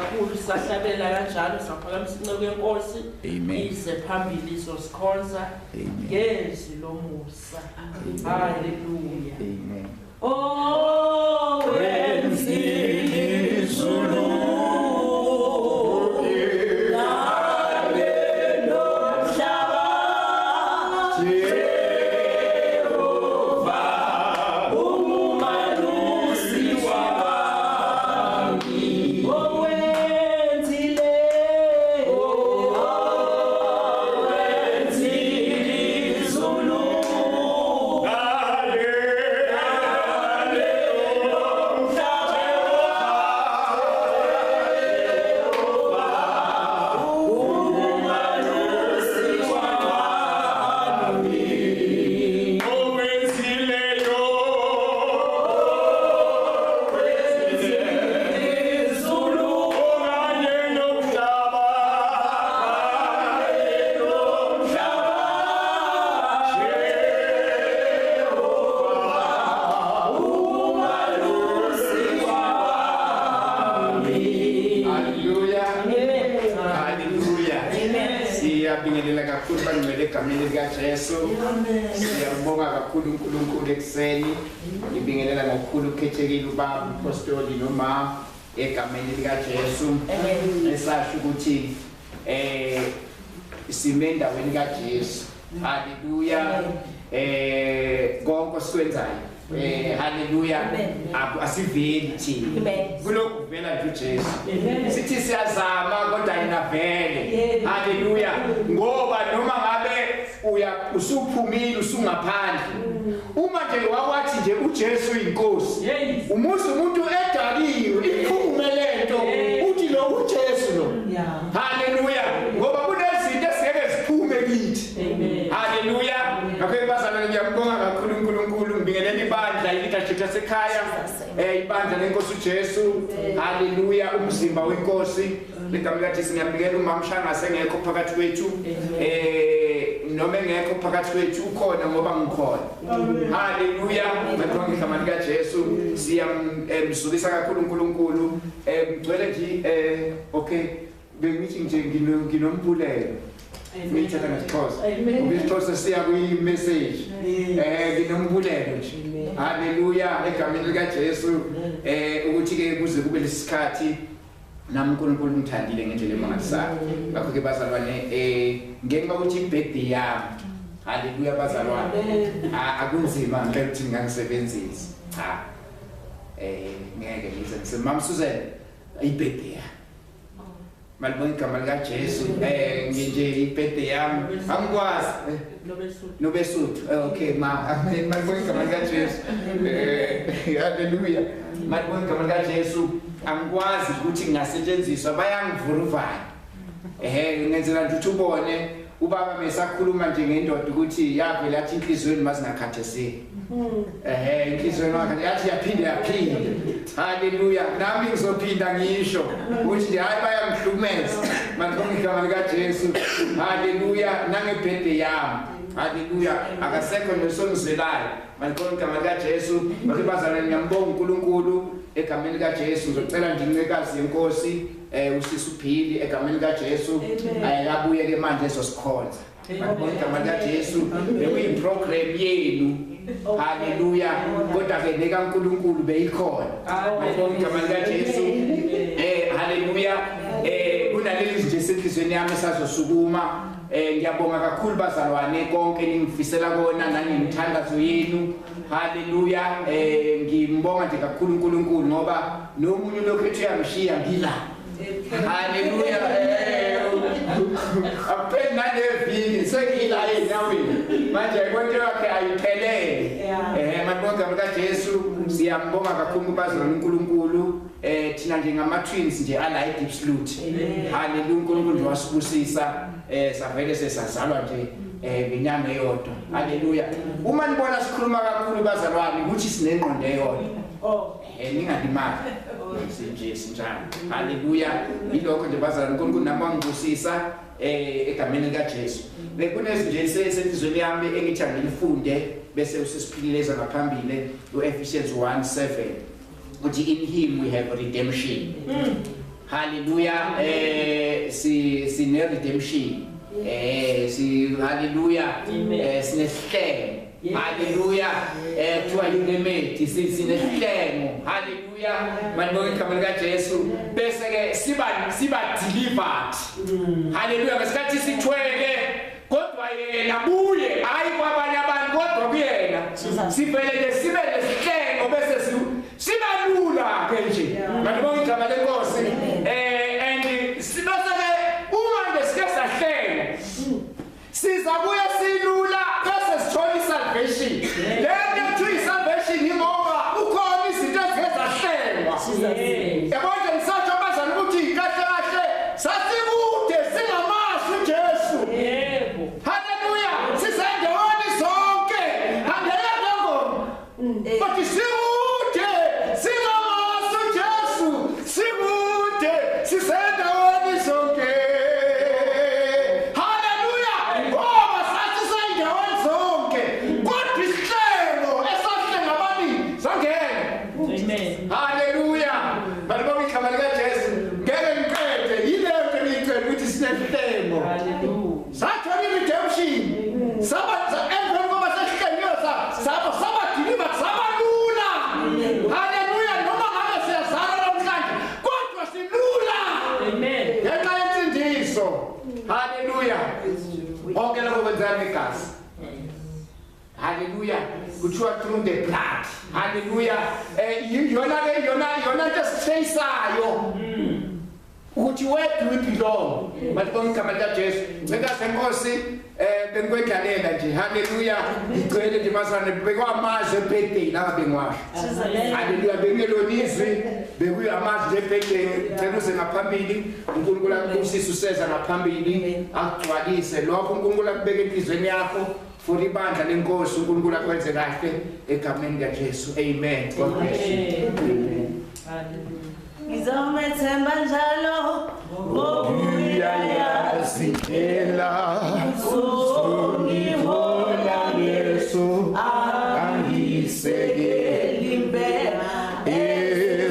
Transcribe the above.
kakhulu sahlabela kanjalo saphakamisa inceku yenkosi ize phambili izosikhonza ngezwi lomusa. Haleluya. Amen. Oh, wenzizulu Siyabonga kakhulu uNkulunkulu ekuseni. Ngibingelela ngokukhulu ukhethekile ubaba uPostoli noma egameni lika Jesu. Esasho ukuthi sime endaweni kaJesu. Haleluya. Konke osikwenzayo. Haleluya. Asiveli thina. Kulokhu kuvela nje uJesu. Sithi siyazama kodwa yena vele. Haleluya. Ngoba noma ngabe uya usuphumile usungaphandle. Uma nje wawathi nje uJesu uyinkosi. Umuzi umuntu edaliwe iphume lento uthi lo uJesu lo. Haleluya. Ngoba kunezinto esingeke ziphume kithi. Haleluya. Ngakho bazalwane ngiyambonga kakhulu uNkulunkulu, ngibingelela ibandla i-leadership yasekhaya, ibandla lenkosi uJesu. Haleluya, umzimba wenkosi. Igama likaJesu ngiyambikela umama Shangase engekho phakathi kwethu. Noma engekho phakathi kwethu ukhona ngoba ngikhona. Haleluya. Ngibonga igama likaJesu. Siyamzukisa kakhulu uNkulunkulu. Ngicela nje okay bengithi nje nginombulelo. Ngithatha ngesiXhosa. UsiXhosa siya kwi-message. Nginombulelo nje. Haleluya egameni likaJesu. Ukuthi ke kuze kube lesikhathi nami uNkulunkulu ngithandile ngendlela emangalisayo. Ngakho ke bazalwane ngenxa ukuthi ibirthday yami. Haleluya bazalwane. Akunzima ngicela ukuthi nginganisebenzisi. Cha. Ngeke ngize ngisemama Susan ibirthday yami. Malibonga igama likaJesu. Nginje ibirthday yami angikwazi Nobesuthu. Okay ma, malibonga igama likaJesu. Haleluya. Malibonga igama likaJesu. Angikwazi ukuthi ngingasetshenziswa bayangivuruvana. Ngenzela nje ukuthi ubone ubaba mesakhuluma nje ngendoda ukuthi yavela yathi inhliziyweni mazingakhatheseki. Inhliziyweni wakhe yathi yaphinda yaphinda. Haleluya. Nami ngizophinda ngisho ukuthi hayi bayangihlukumeza. Malibonga igama likaJesu. Haleluya. Nangebirthday yami. Haleluya. Akasekho nesongizwelayo. Malibonga igama likaJesu. Ngakho bazalwane ngiyambonga uNkulunkulu egameni likaJesu. Ngizocela nje incekazi yenkosi usisi uphili egameni likaJesu. Ayikabuye ke manje ezosikhonza. Malibonga igama likaJesu. Bekuyi-program yenu. Haleluya. Kodwa ke nekaNkulunkulu beyikhona. Malibonga igama likaJesu. Haleluya. Kunaleli nje senhlizweni yami esazosukuma. Ngiyabonga kakhulu bazalwane konke ningifisela kona nangemthandazo yenu. Haleluya. Ngimbonga nje kakhulu uNkulunkulu ngoba nomunye lokho ethi uyangishiya ngila. Haleluya. Aphela naleviki sengila enyaweni. Manje konke yakhe ayiphelele. Malibonga igama likaJesu. Siyambonga kakhulu bazalwane uNkulunkulu. Thina nje ngama twins nje ala eDiepsloot. Haleluya. uNkulunkulu nje wasibusisa. Savele sesazalwa nje ngenyanga eyodwa. Haleluya. Uma nibona sikhuluma kakhulu bazalwane ukuthi sinengqondo eyodwa. Ningalimali. Sinje sinjalo. Haleluya. Yilokho nje bazalwane uNkulunkulu nami wangibusisa egameni likaJesu. Bekunezinje senhlizweni yami engithi angilifunde bese usisiphilileza ngaphambili uEphesians 1:7. Uthi in him we have redemption. Hallelujah. Sine redemption. Si hallelujah. Sinesihlengo. Hallelujah. Kuthiwa yiremedy, sinesihlengo. Hallelujah. Malibonge igama lika Jesu. Bese ke siba delivered. Hallelujah. Ngesikhathi sithwele kodwa yena buye, hayi kwabanye abantu kodwa kuyena. Sivele nje sibe nesihlengo bese siba lula ke nje. Malibonge igama lenkosi. And sibese ke uma nje sike sahlenga siza kuye silula bese sithola isalvation. Lento kuthiwa isalvation ingoba ukhona izinto ezizahlengwa. Yabo nje ngisatsho abazali ukuthi kahle kahle sasikude singamazi uJesu. Yebo. Hallelujah. Sisendaweni zonke. Hallelujah ngoma. But sikude singamazi uJesu. Sikude sisendaweni zonke. Hallelujah. Ngoba sasisendaweni zonke. Kodwa isihlengo esahlenga abaningi sangena. Amen. Hallelujah. Malibonge igama lika Jesu. Ngeke ngiqede yile nto engiyicela ukuthi sinesihlengo. Hallelujah. Sathola i-redemption. Saba emveni koba sesihlengiwe saba delivered, saba lula. Hallelujah. Noma ngabe siyazala namhlanje kodwa silula. Amen. Ngenxa yensindiso. Hallelujah. Konke lokho kwenzeka ngegazi. Hallelujah. Kuthiwa through the blood. Hallelujah. Yona ke yona into esitraceayo ukuthi where do we belong. Malibonge igama lika Jesu. Ngicela senkosi bengikwendlalela nje. Hallelujah. Ngicela nje bazalwane bekwamazwi ebirthday laba bengiwasho. Hallelujah. Bengelona izwi bekuyamazwi ebirthday. Ngicela uze ngaphambili uNkulunkulu akubusise useza ngaphambili akugcwalise lokho uNkulunkulu akubeke enhlizweni yakho for ibandla lenkosi uNkulunkulu akwenze kahle egameni lika Jesu. Amen. God bless you. Amen. Hallelujah. Ngizomethemba njalo ngobuye.